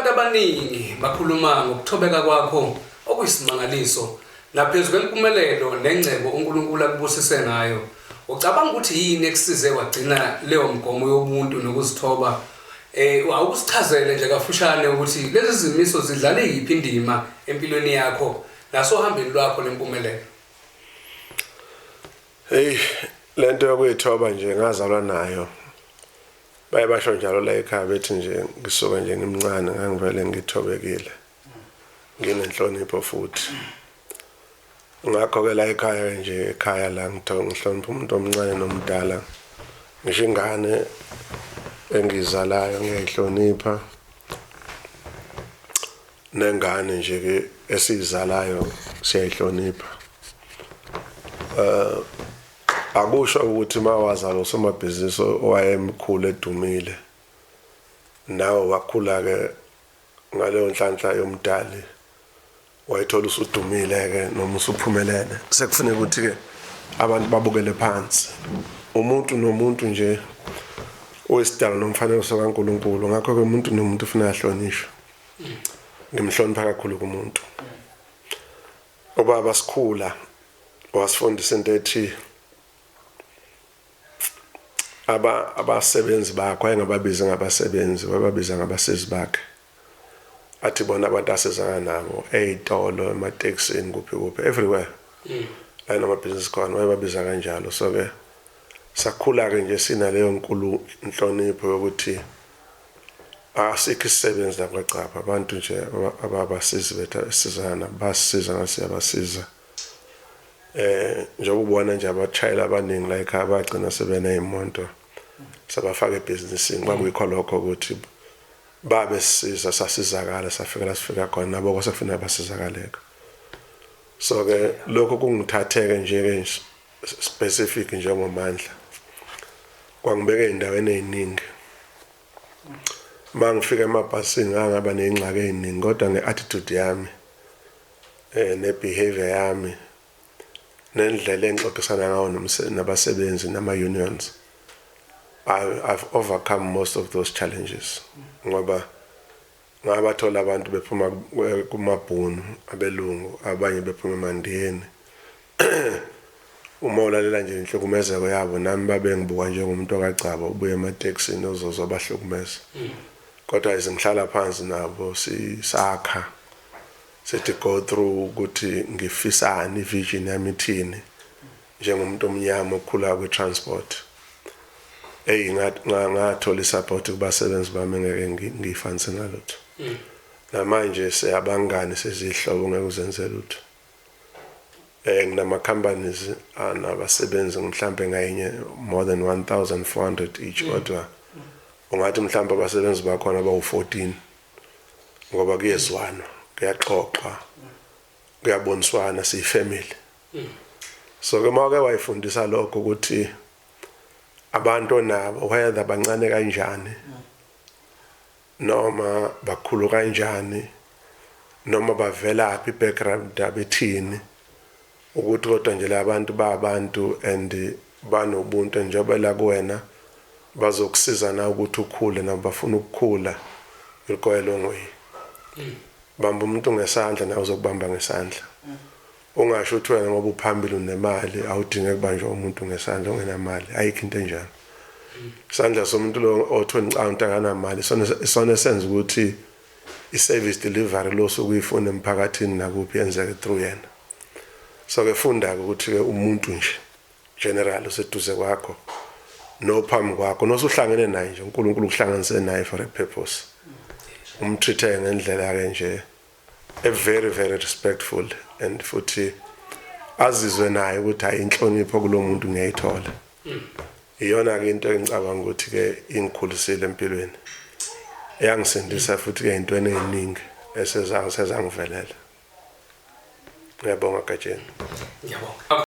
Abantu abaningi bakhuluma ngokuthobeka kwakho okuyisimangaliso naphezu kwempumelelo nengcebo uNkulunkulu akubusise ngayo. Ucabanga ukuthi yini ekusize wagcina leyo mgomo yobuntu nokuzithoba? Awukusichazele nje kafushane ukuthi lezi zimiso zidlale yiphi indima empilweni yakho nasohambeni lwakho lempumelelo. Hey, lento yokuyithoba nje ngazalwa nayo. Baye basho njalo la ekhaya, bethi nje ngisuka nje ngimncane ngangivele ngithobekile, nginenhlonipho futhi. Ngakho ke la ekhaya nje, ekhaya la ngihlonipha umuntu omncane nomdala, ngisho ingane engizalayo ngiyayihlonipha, nengane nje ke esizalayo siyayihlonipha. Akusho ukuthi mawazala usomabhizinisi owayemkhulu edumile, nawe wakhula ke ngaleyo nhlanhla yomdali, wayithola usudumile ke noma usuphumelele, sekufuneka ukuthi ke abantu babukele phansi. Umuntu nomuntu nje oyisidalo nomfanekiso kaNkuluNkulu, ngakho ke umuntu nomuntu ufuna ahlonishwe. Ngimhlonipha kakhulu kumuntu. Ubaba sikhula wasifundisa into ethi abasebenzi bakhe wayengababizi ngabasebenzi, wayebabiza ngabasizi bakhe. Athi bona abantu asizana nabo ey'tolo, ematekisini, kuphi kuphi, everywhere la namabhizinisi khona, wayebabiza kanjalo. So ke sakhula ke nje sinaleyo nkulu inhlonipho yokuthi asikho isisebenzi la kwaGcaba, abantu nje ababasizi bethu esizana nabo basisiza, ngathi siyabasiza. Njengoba ubona nje abashayeli abaningi la ekhaya bagcina sebeney'moto, sabafaka ebhizinisini. Kwakuyikho lokho ukuthi babe sisiza, sasizakala, safika la sifika khona, nabo kwasekufuneka basizakaleka. So ke lokho kungithatheke nje ke specific njengoMandla, kwangibeka ey'ndaweni ey'ningi. Uma ngifika emabhasini ngangaba ney'ngxaki ey'ningi, kodwa nge-attitude yami ne-behavior yami nendlela engixoxisana ngayo nabasebenzi nama-unions, I've overcome most of those challenges, ngoba ngabathola abantu bephuma kumabhunu, abelungu, abanye bephuma emandiyeni. Uma ulalela nje inhlukumezeko yabo, nami babengibuka njengomuntu okaGcaba ubuye ematekisini ozozobahlukumeza, kodwa izingihlala phansi nabo, sisakha, sithi go through ukuthi ngifisani, vision yami ithini njengomuntu omnyama okhula kwi-transport. Eyi, ngathola i-support kubasebenzi bami engeke ngiyifanise nalutho. Namanje siyabangani, sezihlobo, ngeke uzenze lutho. Nginama companies anabasebenzi mhlambe ngayinye more than 1400 each, kodwa ungathi mhlambe abasebenzi bakhona bawu14, ngoba kuyezwanwa, kuyaxoxwa, kuyaboniswana, siyifamily. So ke mawake wayifundisa lokho ukuthi abantu onabo, whether bancane kanjani noma bakhulu kanjani noma bavelaphi, background abethini, ukuthi kodwa nje labantu babantu and banobuntu, njengoba la kuwena bazokusiza na ukuthi ukhule, nabo bafuna ukukhula, you'll go a long way. Bamba umuntu ngesandla, nawe uzokubamba ngesandla. Ungasho ukuthi wena ngoba uphambili unemali awudinge kubanjwa umuntu ngesandla ongenamali, ayikho into enjalo. Isandla somuntu lo othi ngicanga ukuthi akanamali, isona esenza ukuthi i-service delivery lo suke uyifuna emphakathini nakuphi yenzeke through yena. So ke funda ukuthi ke umuntu nje general useduze kwakho nophambi kwakho nosuhlangene naye nje, uNkulunkulu ukuhlanganise naye for a purpose, umtreat ngendlela ke nje a very very respectful and futhi azizwe naye ukuthi hayi, inhlonipho kulo muntu ngiyayithola. Iyona ke into engicabanga ukuthi ke ingikhulisile empilweni, eyangisindisa futhi ke ey'ntweni ey'ningi esezangivelela. Ngiyabonga, Gatsheni. Ngiyabonga.